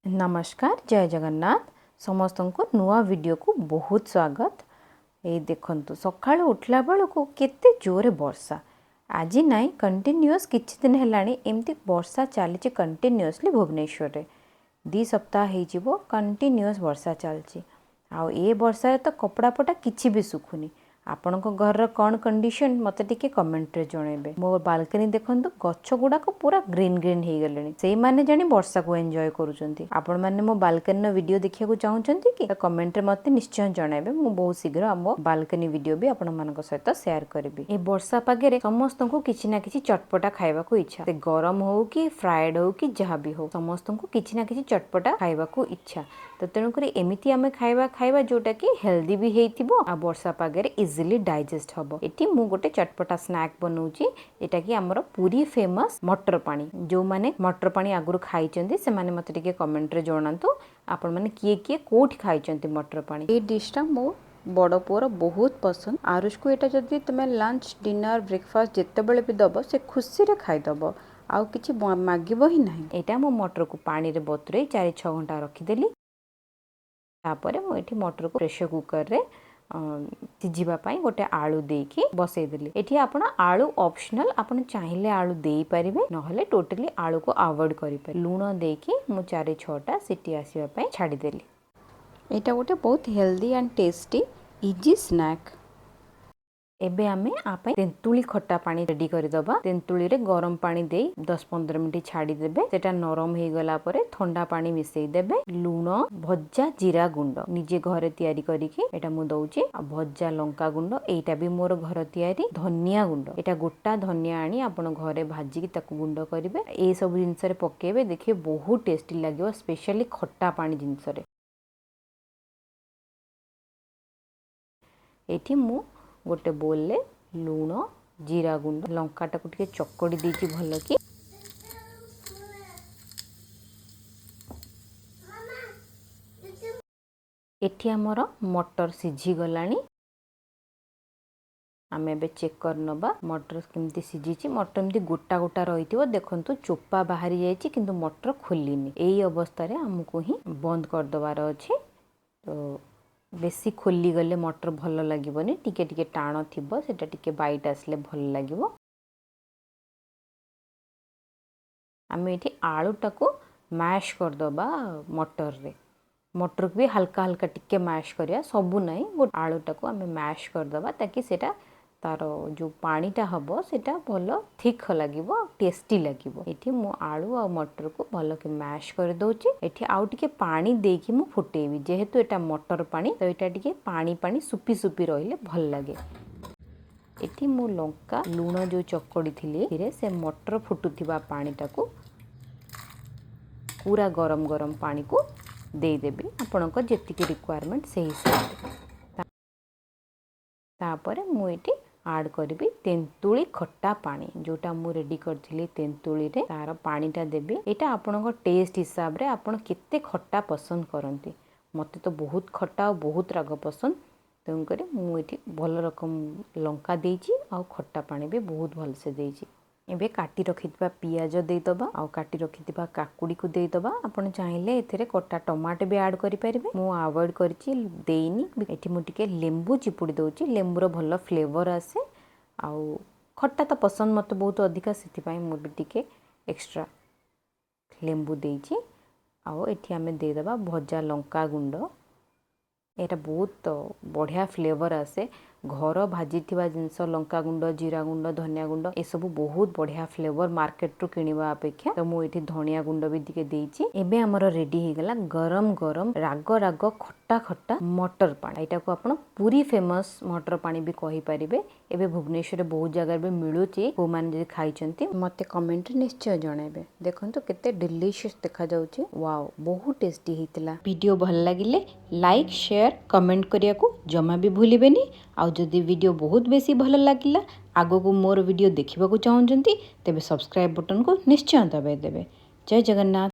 ନମସ୍କାର, ଜୟ ଜଗନ୍ନାଥ। ସମସ୍ତଙ୍କୁ ନୂଆ ଭିଡ଼ିଓକୁ ବହୁତ ସ୍ୱାଗତ। ଏଇ ଦେଖନ୍ତୁ, ସକାଳୁ ଉଠିଲା ବେଳକୁ କେତେ ଜୋରେ ବର୍ଷା। ଆଜି ନାହିଁ, କଣ୍ଟିନ୍ୟୁଅସ୍ କିଛି ଦିନ ହେଲାଣି ଏମିତି ବର୍ଷା ଚାଲିଛି କଣ୍ଟିନ୍ୟୁଅସଲି। ଭୁବନେଶ୍ୱରରେ 2 ସପ୍ତାହ ହେଇଯିବ କଣ୍ଟିନ୍ୟୁଅସ୍ ବର୍ଷା ଚାଲିଛି। ଆଉ ଏ ବର୍ଷାରେ ତ କପଡ଼ାପଟା କିଛି ବି ଶୁଖୁନି। ଆପଣଙ୍କ ଘରର କ'ଣ କଣ୍ଡିସନ୍, ମୋତେ ଟିକେ କମେଣ୍ଟରେ ଜଣାଇବେ। ମୋ ବାଲକନି ଦେଖନ୍ତୁ, ଗଛ ଗୁଡ଼ାକ ପୁରା ଗ୍ରୀନ୍ ଗ୍ରୀନ୍ ହେଇଗଲେଣି। ସେଇମାନେ ଜାଣି ବର୍ଷାକୁ ଏନ୍ଜୟ କରୁଛନ୍ତି। ଆପଣମାନେ ମୋ ବାଲକନିର ଭିଡ଼ିଓ ଦେଖିବାକୁ ଚାହୁଁଛନ୍ତି କି? କମେଣ୍ଟରେ ମୋତେ ନିଶ୍ଚୟ ଜଣାଇବେ। ମୁଁ ବହୁତ ଶୀଘ୍ର ଆମ ବାଲକନି ଭିଡ଼ିଓ ବି ଆପଣମାନଙ୍କ ସହିତ ସେୟାର କରିବି। ଏ ବର୍ଷା ପାଗରେ ସମସ୍ତଙ୍କୁ କିଛି ନା କିଛି ଚଟପଟା ଖାଇବାକୁ ଇଚ୍ଛା। ସେ ଗରମ ହଉ କି ଫ୍ରାଏଡ୍ ହଉ କି ଯାହା ବି ହଉ, ସମସ୍ତଙ୍କୁ କିଛି ନା କିଛି ଚଟପଟା ଖାଇବାକୁ ଇଚ୍ଛା। ତ ତେଣୁକରି ଏମିତି ଆମେ ଖାଇବା ଖାଇବା ଯୋଉଟାକି ହେଲ୍ଦି ବି ହେଇଥିବ ଆଉ ବର୍ଷା ପାଗରେ ଇଜିଲି ଡାଇଜେଷ୍ଟ ହବ। ଏଠି ମୁଁ ଗୋଟେ ଚଟପଟା ସ୍ନାକ୍ ବନଉଛି, ଏଟାକି ଆମର ପୁରୀ ଫେମସ୍ ମଟର ପାଣି। ଯୋଉମାନେ ମଟର ପାଣି ଆଗରୁ ଖାଇଛନ୍ତି, ସେମାନେ ମୋତେ ଟିକେ କମେଣ୍ଟରେ ଜଣାନ୍ତୁ, ଆପଣମାନେ କିଏ କିଏ କୋଉଠି ଖାଇଛନ୍ତି ମଟର ପାଣି। ଏଇ ଡିଶ୍ଟା ମୋ ବଡ଼ ପୁଅର ବହୁତ ପସନ୍ଦ। ଆରୁଷକୁ ଏଇଟା ଯଦି ତୁମେ ଲଞ୍ଚ, ଡିନର, ବ୍ରେକଫାଷ୍ଟ ଯେତେବେଳେ ବି ଦେବ, ସେ ଖୁସିରେ ଖାଇଦେବ, ଆଉ କିଛି ମାଗିବ ହିଁ ନାହିଁ। ଏଇଟା ମୁଁ ମଟରକୁ ପାଣିରେ ବତୁରେଇ 4-6 ଘଣ୍ଟା ରଖିଦେଲି। ତାପରେ ମୁଁ ଏଠି ମଟରକୁ ପ୍ରେସର କୁକରରେ ସିଝିବା ପାଇଁ ଗୋଟେ ଆଳୁ ଦେଇକି ବସେଇଦେଲି। ଏଠି ଆପଣ ଆଳୁ ଅପସନାଲ, ଆପଣ ଚାହିଁଲେ ଆଳୁ ଦେଇପାରିବେ, ନହେଲେ ଟୋଟାଲି ଆଳୁକୁ ଆଭଏଡ୍ କରିପାରିବେ। ଲୁଣ ଦେଇକି ମୁଁ 4-6ଟା ସିଟି ଆସିବା ପାଇଁ ଛାଡ଼ିଦେଲି। ଏଇଟା ଗୋଟେ ବହୁତ healthy and tasty easy snack. ଏବେ ଆମେ ଆ ପାଇଁ ତେନ୍ତୁଳି ଖଟା ପାଣି ରେଡି କରିଦେବା। ତେନ୍ତୁଳିରେ ଗରମ ପାଣି ଦେଇ 10-15 ମିନିଟ୍ ଛାଡ଼ିଦେବେ। ସେଟା ନରମ ହେଇଗଲା ପରେ ଥଣ୍ଡା ପାଣି ମିଶେଇ ଦେବେ। ଲୁଣ, ଭଜା ଜିରା ଗୁଣ୍ଡ ନିଜେ ଘରେ ତିଆରି କରିକି ଏଇଟା ମୁଁ ଦଉଛି। ଆଉ ଭଜା ଲଙ୍କା ଗୁଣ୍ଡ, ଏଇଟା ବି ମୋର ଘର ତିଆରି। ଧନିଆ ଗୁଣ୍ଡ, ଏଇଟା ଗୋଟା ଧନିଆ ଆଣି ଆପଣ ଘରେ ଭାଜିକି ତାକୁ ଗୁଣ୍ଡ କରିବେ। ଏଇ ସବୁ ଜିନିଷରେ ପକେଇବେ, ଦେଖିବେ ବହୁତ ଟେଷ୍ଟି ଲାଗିବ, ସ୍ପେଶାଲି ଖଟା ପାଣି ଜିନିଷରେ। ଏଇଠି ମୁଁ ଗୋଟେ ବୋଲରେ ଲୁଣ, ଜିରା ଗୁଣ୍ଡ, ଲଙ୍କାଟାକୁ ଟିକେ ଚକଡ଼ି ଦେଇଛି ଭଲ କି। ଏଠି ଆମର ମଟର ସିଝିଗଲାଣି। ଆମେ ଏବେ ଚେକ୍ କରିନେବା ମଟର କେମିତି ସିଝିଛି। ମଟର ଏମିତି ଗୋଟା ଗୋଟା ରହିଥିବ। ଦେଖନ୍ତୁ, ଚୋପା ବାହାରି ଯାଇଛି କିନ୍ତୁ ମଟର ଖୋଲିନି। ଏଇ ଅବସ୍ଥାରେ ଆମକୁ ହିଁ ବନ୍ଦ କରିଦେବାର ଅଛି। ତ ବେଶୀ ଖୋଲିଗଲେ ମଟର ଭଲ ଲାଗିବନି। ଟିକେ ଟିକେ ଟାଣ ଥିବ, ସେଇଟା ଟିକେ ବାଇଟ୍ ଆସିଲେ ଭଲ ଲାଗିବ। ଆମେ ଏଠି ଆଳୁଟାକୁ ମ୍ୟାଶ୍ କରିଦେବା ମଟରରେ। ମଟରକୁ ବି ହାଲକା ହାଲକା ଟିକେ ମ୍ୟାଶ୍ କରିବା, ସବୁ ନାହିଁ। ଆଳୁଟାକୁ ଆମେ ମ୍ୟାଶ୍ କରିଦେବା, ତାକି ସେଇଟା ତାର ଯେଉଁ ପାଣିଟା ହେବ, ସେଇଟା ଭଲ ଥିକ୍ ଲାଗିବ, ଟେଷ୍ଟି ଲାଗିବ। ଏଠି ମୁଁ ଆଳୁ ଆଉ ମଟରକୁ ଭଲକି ମ୍ୟାଶ୍ କରିଦେଉଛି। ଏଠି ଆଉ ଟିକେ ପାଣି ଦେଇକି ମୁଁ ଫୁଟେଇବି। ଯେହେତୁ ଏଇଟା ମଟର ପାଣି, ତ ଏଇଟା ଟିକେ ପାଣି ପାଣି ସୁପି ସୁପି ରହିଲେ ଭଲ ଲାଗେ। ଏଠି ମୁଁ ଲଙ୍କା ଲୁଣ ଯେଉଁ ଚକଡ଼ିଥିଲି, ଏଥିରେ ସେ ମଟର ଫୁଟୁଥିବା ପାଣିଟାକୁ, ପୁରା ଗରମ ଗରମ ପାଣିକୁ ଦେଇଦେବି, ଆପଣଙ୍କ ଯେତିକି ରିକ୍ୱାରମେଣ୍ଟ ସେଇ ହିସାବରେ। ତାପରେ ମୁଁ ଏଠି ଆଡ଼୍ କରିବି ତେନ୍ତୁଳି ଖଟା ପାଣି, ଯେଉଁଟା ମୁଁ ରେଡ଼ି କରିଥିଲି ତେନ୍ତୁଳିରେ, ତାର ପାଣିଟା ଦେବି। ଏଇଟା ଆପଣଙ୍କ ଟେଷ୍ଟ ହିସାବରେ, ଆପଣ କେତେ ଖଟା ପସନ୍ଦ କରନ୍ତି। ମୋତେ ତ ବହୁତ ଖଟା ଆଉ ବହୁତ ରାଗ ପସନ୍ଦ, ତେଣୁକରି ମୁଁ ଏଠି ଭଲ ରକମ ଲଙ୍କା ଦେଇଛି ଆଉ ଖଟା ପାଣି ବି ବହୁତ ଭଲସେ ଦେଇଛି। ଏବେ କାଟି ରଖିଥିବା ପିଆଜ ଦେଇଦେବା ଆଉ କାଟି ରଖିଥିବା କାକୁଡ଼ିକୁ ଦେଇଦେବା। ଆପଣ ଚାହିଁଲେ ଏଥିରେ କଟା ଟମାଟୋ ବି ଆଡ଼୍ କରିପାରିବେ। ମୁଁ ଆଭଏଡ଼ କରିଛି, ଦେଇନି। ଏଠି ମୁଁ ଟିକେ ଲେମ୍ବୁ ଚିପୁଡ଼ି ଦେଉଛି। ଲେମ୍ବୁର ଭଲ ଫ୍ଲେଭର ଆସେ ଆଉ ଖଟା ତ ପସନ୍ଦ ମୋତେ ବହୁତ ଅଧିକା, ସେଥିପାଇଁ ମୁଁ ବି ଟିକେ ଏକ୍ସଟ୍ରା ଲେମ୍ବୁ ଦେଇଛି। ଆଉ ଏଠି ଆମେ ଦେଇଦେବା ଭଜା ଲଙ୍କା ଗୁଣ୍ଡ। ଏଇଟା ବହୁତ ବଢ଼ିଆ ଫ୍ଲେଭର ଆସେ। ଘର ଭାଜିଥିବା ଜିନିଷ, ଲଙ୍କା ଗୁଣ୍ଡ, ଜିରା ଗୁଣ୍ଡ, ଧନିଆ ଗୁଣ୍ଡ, ଏସବୁ ବହୁତ ବଢ଼ିଆ ଫ୍ଲେଭର ମାର୍କେଟରୁ କିଣିବା ଅପେକ୍ଷା। ତ ମୁଁ ଏଠି ଧନିଆ ଗୁଣ୍ଡ ବି ଟିକେ ଦେଇଛି। ଏବେ ଆମର ରେଡି ହେଇଗଲା ଗରମ ଗରମ ରାଗ ରାଗ ଖଟା ଖଟା ମଟର ପାଣି। ଏଇଟାକୁ ଆପଣ ପୁରୀ ଫେମସ୍ ମଟର ପାଣି ବି କହିପାରିବେ। ଏବେ ଭୁବନେଶ୍ୱରରେ ବହୁତ ଜାଗାରେ ବି ମିଳୁଛି। କେଉଁମାନେ ଯଦି ଖାଇଛନ୍ତି, ମୋତେ କମେଣ୍ଟରେ ନିଶ୍ଚୟ ଜଣାଇବେ। ଦେଖନ୍ତୁ, କେତେ ଡେଲିସିୟସ୍ ଦେଖାଯାଉଛି। ୱାଓ, ବହୁତ ଟେଷ୍ଟି ହେଇଥିଲା। ଭିଡ଼ିଓ ଭଲ ଲାଗିଲେ ଲାଇକ୍, ସେୟାର, କମେଣ୍ଟ କରିବାକୁ ଜମା ବି ଭୁଲିବେନି। ଆଉ ଯଦି ଭିଡ଼ିଓ ବହୁତ ବେଶୀ ଭଲ ଲାଗିଲା, ଆଗକୁ ମୋର ଭିଡ଼ିଓ ଦେଖିବାକୁ ଚାହୁଁଛନ୍ତି, ତେବେ ସବସ୍କ୍ରାଇବ୍ ବଟନକୁ ନିଶ୍ଚୟ ଦବାଇ ଦେବେ। ଜୟ ଜଗନ୍ନାଥ।